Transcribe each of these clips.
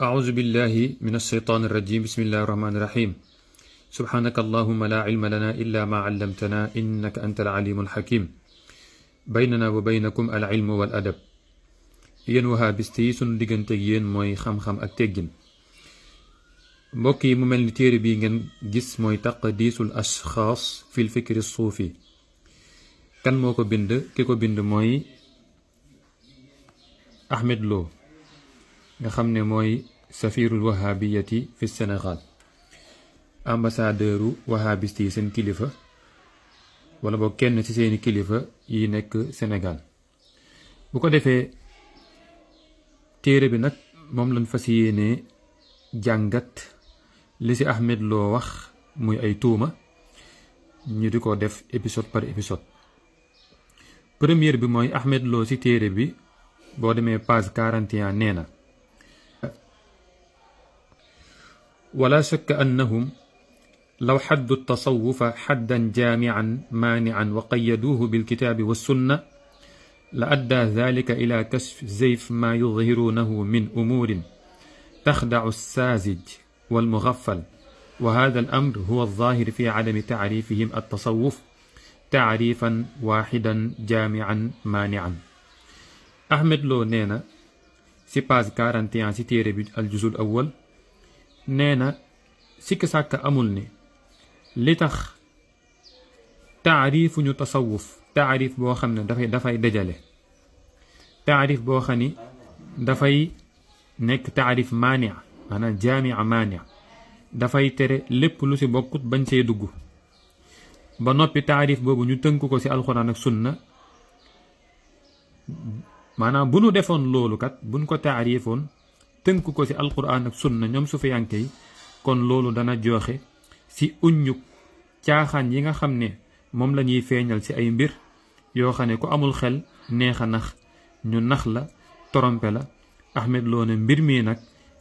أعوذ بالله من الشيطان الرجيم بسم الله الرحمن الرحيم سبحانك اللهم لا علم لنا إلا ما علمتنا إنك أنت العليم الحكيم بيننا وبينكم العلم والأدب yéen wahabiste yi sunu diggante ak yéen mooy xam-xam ak teggin mbokk yi mu mel ni téere bii ngeen gis mooy taqdiisul ashxaas fil fikri suufi kan moo ko bind ki ko bind mooy Ahmed Lo nga xam ne mooy safirul wahabiyati fi Sénégal ambassadeuru wahabiste yi seen kilifa wala boog kenn ci seeni kilifa yi nekk Sénégal bu ko defee téere bi nag moom lañ fas yéene jàngat li ci Ahmed Lo wax muy ay tuuma ñu di ko def épisode par épisode première bi mooy Ahmed Lo ci téere bi boo demee page 41 nee na ولا شك أنهم لو حدوا التصوف حدا جامعا مانعا وقيدوه بالكتاب والسنة لأدى ذلك إلى كشف زيف ما يظهرونه من أمور تخدع الساذج والمغفل وهذا الأمر هو الظاهر في عدم تعريفهم التصوف تعريفا واحدا جامعا مانعا أحمد لو نينا سي باز 41 سي تيري الجزء الأول نينا سيك ساكا أمولني لتخ تعريف ñu tasawuf taarif boo xam ne dafay dajale taarif boo xam ni dafay nekk taarif maania maanaam jaamia maania dafay tere lépp lu ci bokkut bañ see dugg ba noppi taarif boobu ñu tënk ko ci alxuraan ak sunna maanaam bu nu defoon loolu kat buñ ko taarifoon tënk ko ci alxuraan ak sunna ñoom sufiyanke yi kon loolu dana joxe ci uññuk caaxaan yi nga xam ne moom la ñuy feeñal ci ay mbir yoo xam ne ku amul xel neex a nax ñu nax la torompe la Ahmed Lo ne mbir mi nag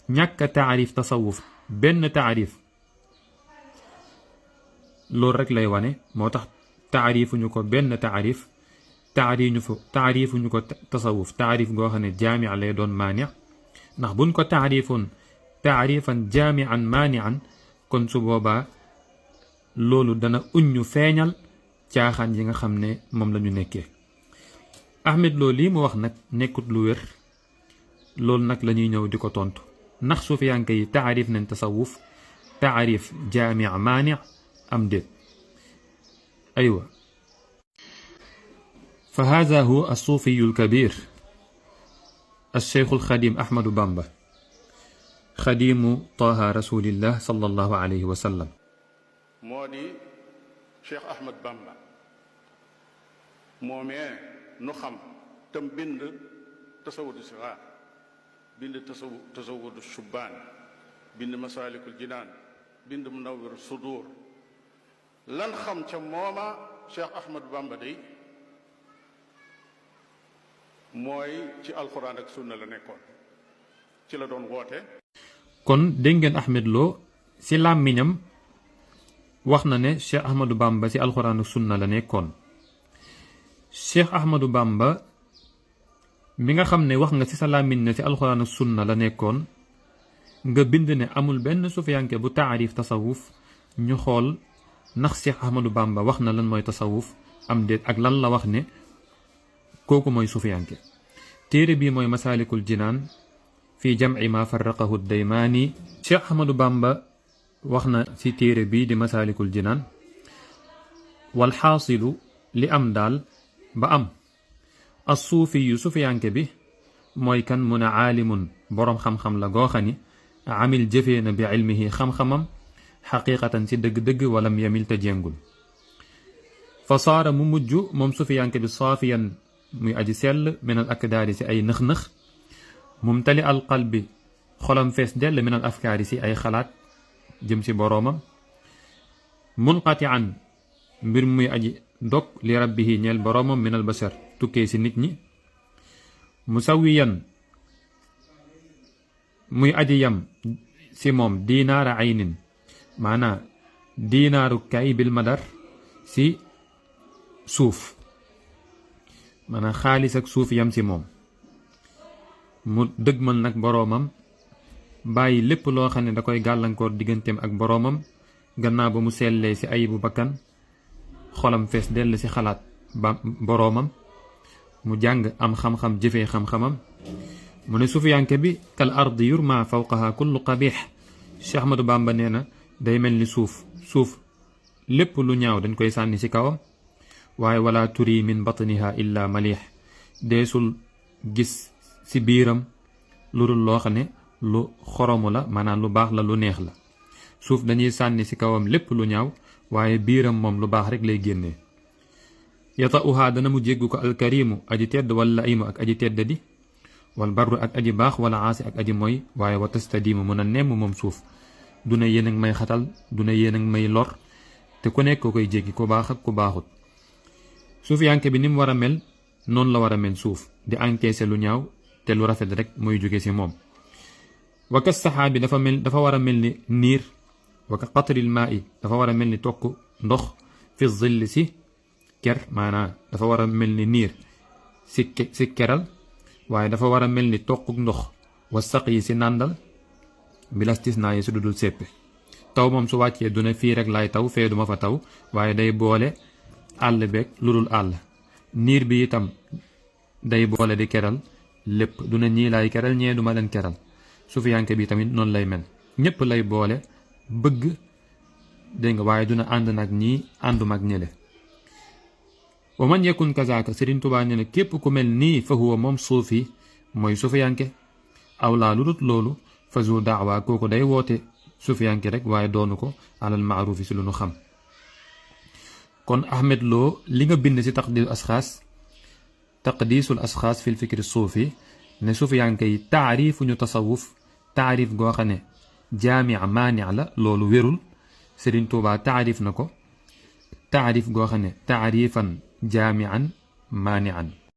ñàkk a taarif tasawuf benn taarif loolu rek lay wane moo tax taarifuñu ko benn taarifuñu ko tasawuf taarif goo xam ne jaami' lay doon maani' ndax buñ ko taarifoon taarifan jaami'an maani'an kon su boobaa loolu dana uññu feeñal caaxaan yi nga xam ne moom lañu nekkee Ahmed Lo lii mu wax nag nekkut lu wér loolu nag la ñuy ñëw di ko tontu ndax sufiyanke yi taarif nañ tasawuf taarif jaami' maani' am déet aywa fa hada huwa as-suufiyu al-kabir الشيخ الخديم أحمد بامبا خديم طه رسول الله صلى الله عليه وسلم مودي شيخ أحمد بامبا مومي نخم تم بند تصور الصغار بند تصور الشبان بند مسالك الجنان بند منور الصدور لن خم موما شيخ أحمد بامبا دي mooy ci alxuraan ak sunna la nekkoon ci la doon woote kon dégg ngeen Ahmed Lo ci làmmiñam wax na ne Cheikh Ahmadou Bamba ci alxuraan ak sunna la nekkoon Cheikh Ahmadou Bamba mi nga xam ne wax nga ci sa làmmiñ ne ci alxuraan ak sunna la nekkoon nga bind ne amul benn sufiyanke bu taarif tasawuf ñu xool ndax Cheikh Ahmadou Bamba wax na lan mooy tasawuf am déet ak lan la wax ne kooku mooy sufiyanke téere bii mooy masaalikul jinaan fi jamci ma farraqahu daymaani Cheikh Ahmadou Bamba wax na ci téere bii di masaalikul jinaan wal xaasilu li am daal ba am as-suufiyu sufiyanke bi mooy kan mu ne aalimun boroom xam-xam la goo xani amil jëfee na bi ilmihi xam-xamam xaqiqatan ci dëgg-dëgg walam yamil te jéngul fa saara mu mujj moom sufiyanke bi saafiyan muy aji sell minal akdaari ci ay nëx-nëx mumtali al qalbi xolam fees dell minal afkaari ci ay xalaat jëm ci boroomam munqati'an mbir muy aji dog li rabbihi ñeel boroomam minal bashar tukkee ci nit ñi musawiyan muy aji yam ci moom diinaara aynin maanaa diinaaru kay bil madar ci suuf maanaam xaalis ak suuf yam ci moom mu dëgmal nag boroomam bàyyi lépp loo xam ne da koy gàllankoor digganteem ak boroomam gannaaw ba mu sellee ci ayibu bakkan xolam fees dell ci xalaat ba boroomam mu jàng am xam-xam jëfee xam-xamam mu ne sufiyanke bi kal ardi yurma fawqaha kullu qabix Cheikh Ahmadou Bamba nee na day mel ni suuf lépp lu ñaaw dañ koy sànni ci kawam waaye wala turi min batniha illa malix deesul gis ci biiram lu dul loo xam ne lu xoromu la maanaam lu baax la lu neex la suuf dañuy sànni ci kawam lépp lu ñaaw waaye biiram moom lu baax rek lay génnee yata'uha dana mu jéggu ko alkarimu aji tedd wala imu ak aji tedd di wal barru ak aji baax wala aasi ak aji mooy waaye wa tastadimu mun a nemm moom suuf du ne yéen a ngi may xatal du ne yéen a ngi may lor te ku nekk ko koy jéggi ku baax ak ku baaxut suufiyanke bi ni mu war a mel noonu la war a mel suuf di encaisser lu ñaaw te lu rafet rek muy jóge ci moom wa ka saxaabi dafa war a mel ni niir wa ka qatril maa i dafa war a mel ni tokk ndox fi zill ci ker maanaam dafa war a mel ni niir ci keral waaye dafa war a mel ni tokk ndox wa saq yi ci nàndal bilastis naa yi su dudul séppe taw moom su wàccee du ne fii rek laay taw fee duma fa taw waaye day boole àll beeg lu dul àll niir bi itam day boole di keral lépp du ne ñii laay keral ñee duma leen keral sufiyanke bi tamit noonu lay mel ñépp lay boole bëgg dégg nga waaye duna ànd nag ñii àndum ak ñële wa man yakun kazaaka Sëriñ Tuubaa ne képp ku mel nii fa huwa moom suufi mooy sufiyanke aw laa lu dut loolu fa zu daawa kooku day woote sufiyanke rek waaye doonu ko alal maarufi si lu nu xam kon Ahmed Lo li nga bind ci taqdiisul asxaas fil fikri suufi ne sufiyanke yi taarifu ñu tasawuf taarif goo xam ne jaamia maania la loolu wérul Sëriñ Tuubaa taarif na ko taarif goo xam ne taarifan jaamian maanian